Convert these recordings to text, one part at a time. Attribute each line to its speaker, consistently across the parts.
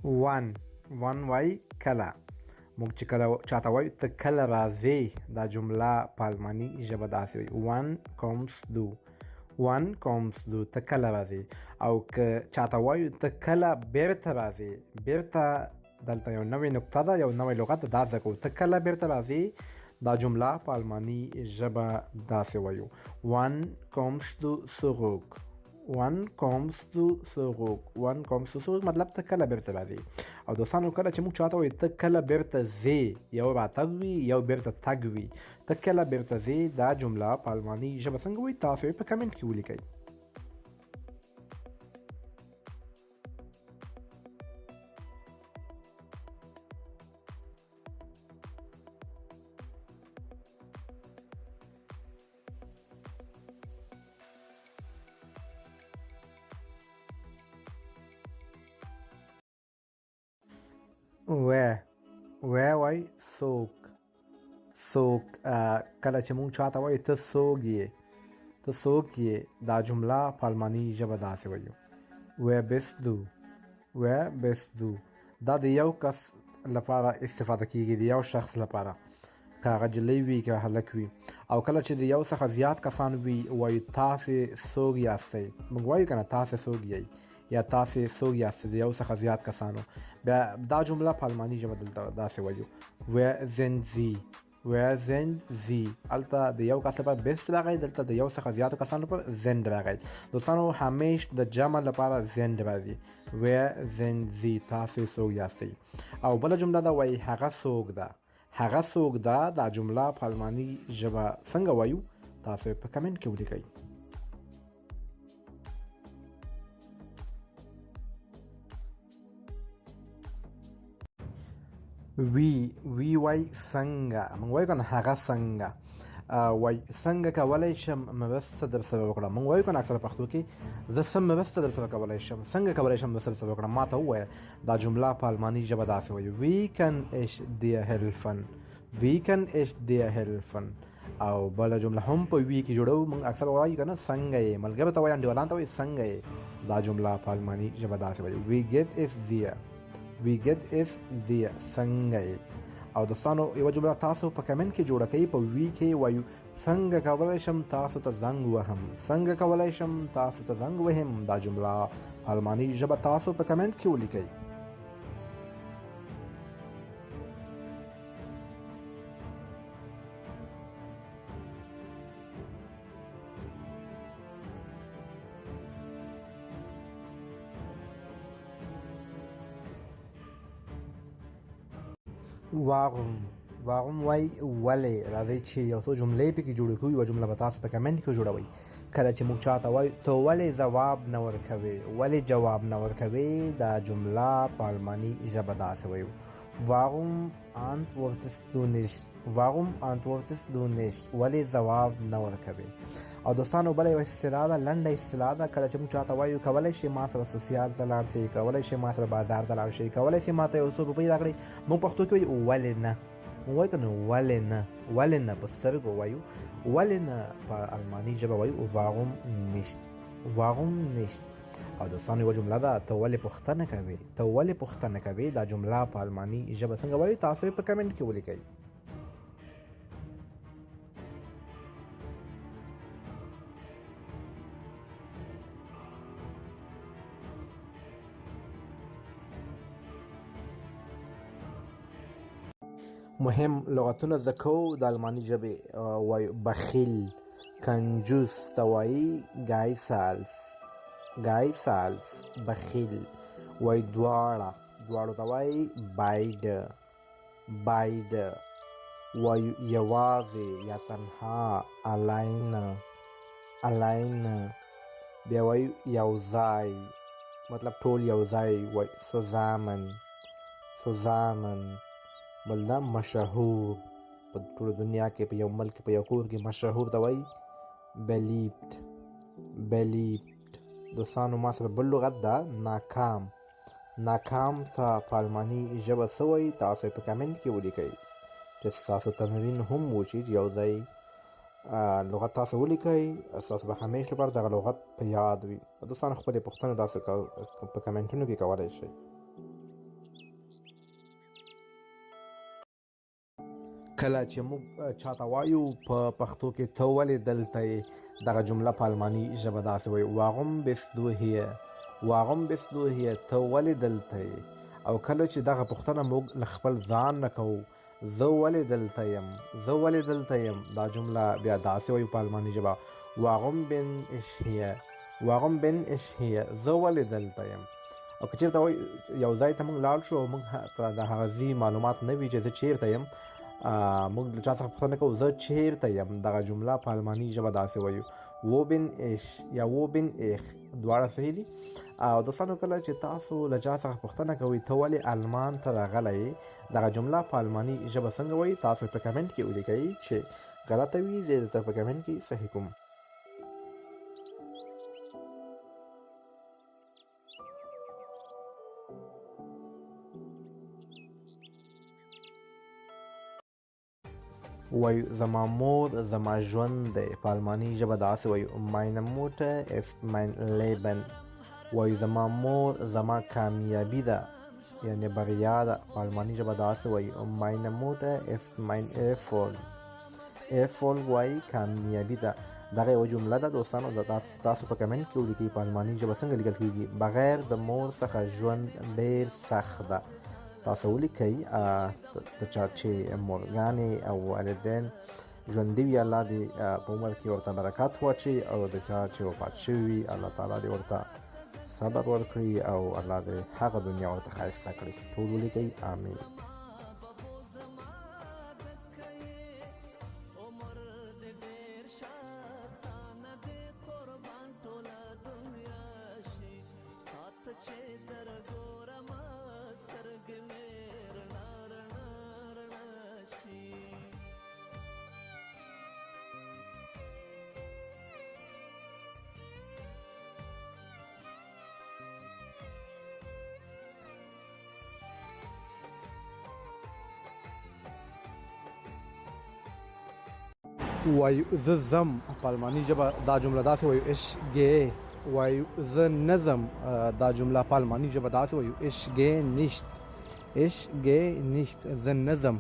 Speaker 1: Wann wann وای کله. موږ چې کله چاته وایو ته کله راځې، دا جمله په الماني ژبه داسې وایي wann kommst du، wann kommst du، ته کله راځې. او که چاته وایو ته کله بیرته راځې، بیرته دلته یو نوې نقطه ده، یو نوی لغت ده، دا زده کوو. ته کله بیرته راځې، دا جمله په الماني ژبه داسې وایو wann kommst du zurück، wann kommst du zurück، wann kommst du zurück، مطلب ته کله بیرته راځې. او دوستانو کله چې موږ چاته وایو ته کله بیرته ځې، یو راتګ وي یو بیرته تګ وي، ته کله بیرته ځې، دا جمله په الماني ژبه څنګه وایي تاسو یې په کمنټ کې ولیکئ. وی وی وای څوک، څوک. کله چې موږ چاته وایو ته څوک یې، ته څوک یې، دا جمله په الماني ژبه داسې وایو wer bist du، wer bist du. دا د یو کس لپاره استفاده کیږي، د یو شخص لپاره، که هغه جلۍ وي که هلک وي. او کله چې د یو څخه زیات کسان وي وایو تاسې څوک یاستئ. موږ وایو که نه تاسې څوک یئ یا تاسې څوک یاستئ، د یو څخه زیات کسانو. بیا دا جمله په الماني ژبه دلته داسې وایو wer sind Sie، wer sind Sie. هلته د یو کس لپاره bist راغی، دلته د یو څخه زیاتو کسانو لپاره sind راغی. دوستانو همیش د جمع لپاره sind راځي. wer sind Sie، تاسې څوک یاستئ. او بله جمله ده وایي هغه څوک ده، هغه څوک ده، دا جمله په الماني ژبه څنګه وایو تاسو یې په کمنټ کې ولیکئ. وی وی وای څنګه، موږ وایو که نه هغه څنګه، وای څنګه کولی شم مرسته در سره وکړم. موږ وایو که نه اکثره پښتو کې زه څه مرسته در سره کولی شم، څنګه کولی شم مرسته در سره وکړم، ما ته ووایه. دا جمله په الماني ژبه داسې وایو wie kann ich dir helfen، wie kann ich dir helfen. او بله جمله هم په wie کې جوړو، موږ اکثره وایو که نه څنګه یې، ملګرو ته وایو، انډیوالان ته وایو څنګه یې. دا جمله په الماني ژبه داسې وایو wie geht es dir، wie geht es dir، څنګه یې. او دوستانو یوه جمله تاسو په کمنټ کې جوړه کړئ، په wie کې وایو څنګه کولی شم تاسو ته زنګ وهم، څنګه کولی شم تاسو ته زنګ وهم. دا جمله په الماني ژبه تاسو په کمنټ کې ولیکئ. warum، warum وای ولې. راځئ چې یو څو جملې پکې جوړې کړو، یوه جمله به تاسو په کمنټ کې جوړوئ. کله چې موږ چاته وایو ته ولې ځواب نه ورکوې، ولې جواب نه ورکوې، دا جمله په الماني ژبه داسې وایو warum antwortest du nicht، warum antwortest du nicht، ولې ځواب نه ورکوې. او دوستانو بله یوه اصطلاح ده، لنډه اصطلاح ده، کله چې موږ چاته وایو کولی شئ ما سره سوسیال ته لاړ شئ، کولی شئ ما سره بازار ته لاړ شئ، کولی شئ ما ته یو څو روپۍ راکړئ، موږ پښتو کې وایو ولې نه، موږ وایو که نه ولې نه، ولې نه په سترګو وایو، ولې نه په الماني ژبه وایو warum nicht، warum nicht. او دوستانو یوه جمله ده ته ولې پوښتنه کوې، ته ولې پوښتنه کوې، دا جمله په الماني ژبه څنګه وایو تاسو یې په کمنټ کې ولیکئ. مهم لغتونه زده کوو د الماني ژبې. وایو بخیل، کنجوس ته وایي geizhals، geizhals بخیل. وایي دواړه، دواړو ته وایي beide، beide. وایو یوازې یا تنها alleine، alleine. بیا وایو یو ځای، مطلب ټول یو ځای، وایو zusammen، zusammen. بل دا مشهور، په ټوله دنیا کې په یو ملک کې په یو کور کې مشهور ته وایي beliebt، beliebt. دوستانو ما سره بل لغت ده ناکام، ناکام ته په الماني ژبه څه وایي تاسو یې په کمنټ کې ولیکئ، چې ستاسو تمرین هم وشي چې یو ځای لغت تاسو ولیکئ، ستاسو به همیش لپاره دغه لغت په یاد وي. دوستانو خپلې پوښتنې تاسو په کمنټونو کې کولی شئ. کله چې موږ چاته وایو په پښتو کې ته ولې دلته یې، دغه جمله په الماني ژبه داسې وایو: Warum bist du hier؟ Warum bist du hier؟ ته ولې دلته یې؟ او کله چې دغه پوښتنه موږ له خپل ځان نه کوو، زه ولې دلته یم، زه ولې دلته یم، دا جمله بیا داسې وایو په الماني ژبه: Warum bin ich hier؟ Warum bin ich hier؟ زه ولې دلته یم؟ او که چېرته وایو یو ځای ته موږ لاړ شو او موږ ته د هغه ځای معلومات نه وي چې زه چېرته یم، موږ له چا څخه پوښتنه کوو زه چېرته یم، دغه جمله په الماني ژبه داسې وایو: Wo bin ich یا Wo bin ich، دواړه صحیح دي. او دوستانو کله چې تاسو له چا څخه پوښتنه کوئ ته ولې المان ته راغلی یې، دغه جمله په الماني ژبه څنګه وایي؟ تاسو په کمنټ کې ولیکئ، چې غلطه وي زه یې درته په کمنټ کې صحیح کوم. وایو زما مور زما ژوند دی، په الماني ژبه داسې وایو: Meine Mutter ist mein Leben. وایو زما مور زما کامیابي ده، یعنې بریا ده، په الماني ژبه داسې وایو: Meine Mutter ist mein Erfolg. Erfolg وایي کامیابي ده. دغه یوه جمله ده دوستانو، دا تاسو په کمنټ کې ولیکئ په الماني ژبه څنګه لیکل کیږي. بغیر د مور څخه ژوند ډیر سخت ده. تاسو ولیکئ د چا چې مورګانې او والدین ژوندي وي، الله دې په عمر کې ورته برکت واچوي، او د چا چې وفات شوي وي الله تعالی دې ورته صبر ورکړي او الله دې هغه دنیا ورته ښایسته کړي. ټول ولیکئ آمین. وایو زه ځم، په الماني ژبه دا جمله داسې وایو: Ich gehe. وایو زه نه ځم، دا جمله په الماني ژبه داسې وایو: Ich gehe nicht. Ich gehe nicht، زه نه ځم.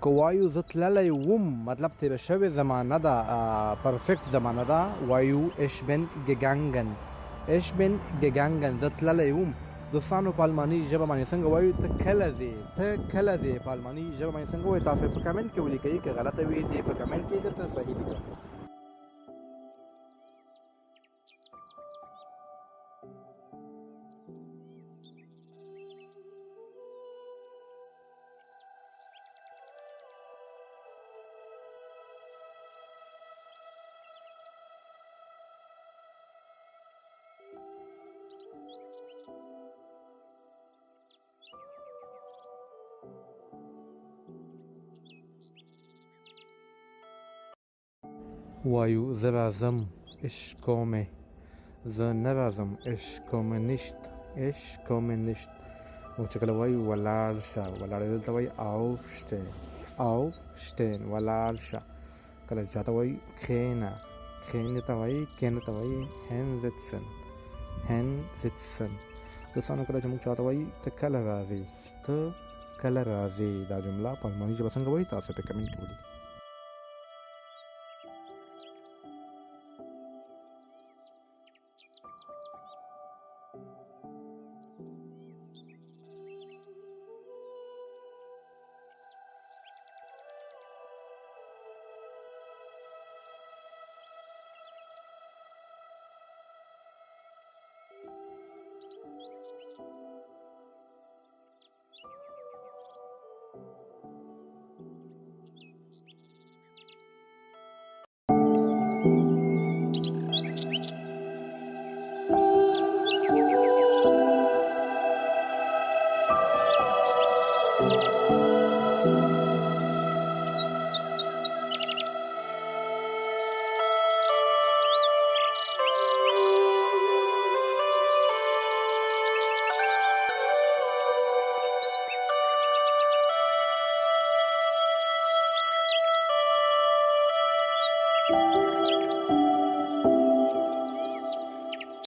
Speaker 1: که وایو زه تللی وم، مطلب تېره شوې زمانه ده، Perfekt زمانه ده، وایو Ich bin gegangen. Ich bin gegangen، زه تللی وم. دوستانو په الماني ژبه باندې څنګه وایو ته کله ځې؟ ته کله ځې په الماني ژبه باندې څنګه وایو؟ تاسو په کمنټ کې ولیکئ، که غلطه وي زه په کمنټ کې درته صحیح لیکم. وایو زه راځم، Ich komme. زه نه راځم، Ich komme nicht. Ich komme nicht. موږ چې کله وایو ولاړ شه، ولاړېدل ته وایي aufstehen. Aufstehen، ولاړ شه. کله چې چاته وایي کښېنه، کښېنې ته وایي، کښېنه ته وایي hinsetzen. Hinsetzen. دوستانو کله چې موږ چاته وایي ته کله راځې، ته کله راځې، دا جمله په الماني ژبه څنګه وایي؟ تاسو په کمنټ کې ولیکئ.